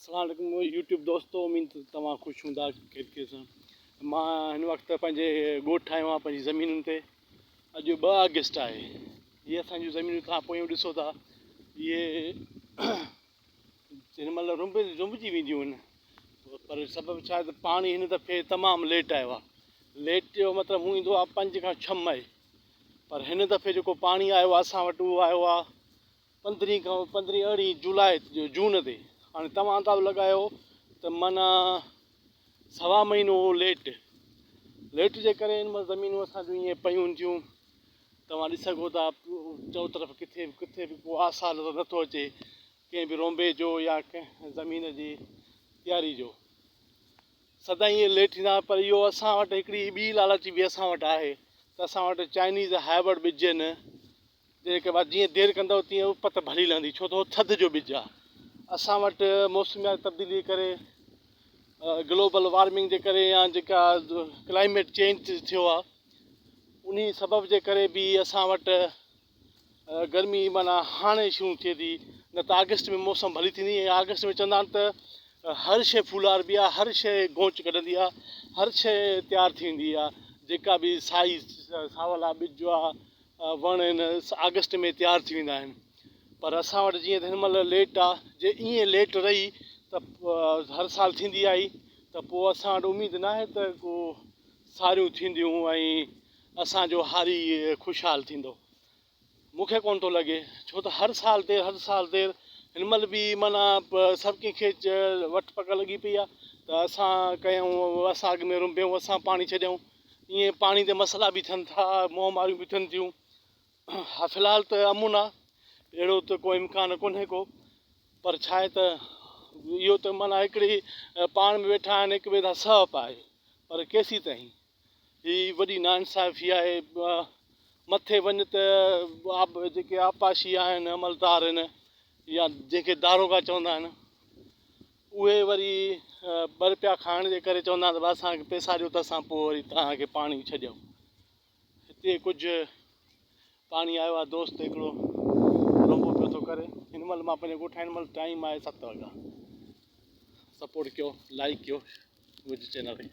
السلام عليڪم يوٽيوب دوستو اميد ته توهان خوش هوندا خير خير سان مان هن وقت پنهنجي ڳوٺ آيو آهيان پنهنجي زمينن تي اڄ ٻه آگسٽ آهي هي اسان جون زمينون توهان پويون ڏسو ٿا اهي هن مهل رنب رنبجي وينديون آهن پر سبب ڇا آهي ته پاڻي هن دفعي تمام ليٽ آيو آهي ليٽ جو مطلب هو ايندو آهي پنج کان ڇهه مئي پر هن دفعي جيڪو پاڻي آيو آهي اسان وٽ اهو آيو آهي پندرهين کان پندرهين ارڙهين جولاء جون تي هاڻي توهان اندازو لڳايو ته معنيٰ سوا مهينو ليٽ ليٽ جي ڪري ان مهل زمينون اسان جون ائين پيون ٿيون توهان ڏسي سگهو ٿا چؤ طرف ڪٿي به ڪٿي به ڪو آثار نظر نٿو اچي ڪنهن به رونبي جو يا ڪنهن زمين جي تياري جو سدائين ائين ليٽ ٿيندا پر اهو اسان وٽ هڪڙي ٻي لالچ به اسان وٽ آهي ته اسان وٽ چائنيز هائبرڊ ٻج آهن جنهن کي بعد جيئن دير ڪندؤ تيئن اپت ڀلي لهندي ڇو ته هو ٿڌ جو ٻج آهي. اسان وٽ موسمياتي تبديلي جي ڪري گلوبل وارمنگ جي ڪري يا جيڪا ڪلائميٽ چينج ٿيو آهي انهي سبب جي ڪري به اسان وٽ گرمي معنيٰ هاڻي شروع ٿئي ٿي نه ته آگسٽ ۾ موسم ڀلي ٿيندي ۽ آگسٽ ۾ چوندا آهن ته هر شيء ڦولاربي آهي هر شيء گونچ ڪڍندي آهي هر شيء تيار ٿيندي آهي جيڪا به سائي ساول آهي ٻج آهي وڻ هن آگسٽ ۾ تيار ٿي ويندا آهن پر اسان وٽ جيئن ته هن مهل ليٽ آ جي ائين ليٽ رهي ته هر سال ٿيندي آئي ته پوء اسان وٽ اميد ناهي ته ڪو ساريون ٿينديون ۽ اسان جو هاري خوشحال ٿيندو مون کي ڪونه ٿو لڳي ڇو ته هر سال دير هر سال دير هن مهل به معنيٰ سڀ ڪنهن کي وٺ پڪڙ لڳي پئي آ ته اسان ڪيون اسان اڳ ۾ رنبيون اسان پاڻي ڇڏيون ائين پاڻي تي مسئلا به ٿين ٿا مهاماريون به ٿين ٿيون ها في الحال ته امن آ اهڙو ته ڪو امڪان ڪونهي ڪو پر ڇا آهي ته اهو ته معنيٰ هڪڙي پاڻ ۾ ويٺا آهن هڪ ٻئي سان سهپ آهي پر ڪيسي تائين هي وڏي ناانصافي آهي مٿي وڃ ته آب جيڪي آبپاشي آهن عملدار آهن يا جنهن کي داروغا چوندا آهن اهي وري ٻه رپيا کائڻ جي ڪري چوندا آهن ته اسان کي پئسا ڏيو ته اسان پوء وري توهان کي پاڻي ڇڏيون. هتي ڪجهه پاڻي آيو آهي دوست هڪڙو رنبو پيو ٿو ڪري. هن مهل مان پنهنجي ڳوٺ آهيان هن مهل ٽائيم آهي ست وڳا. سپورٽ ڪيو لائيڪ ڪيو منهنجي چينل کي.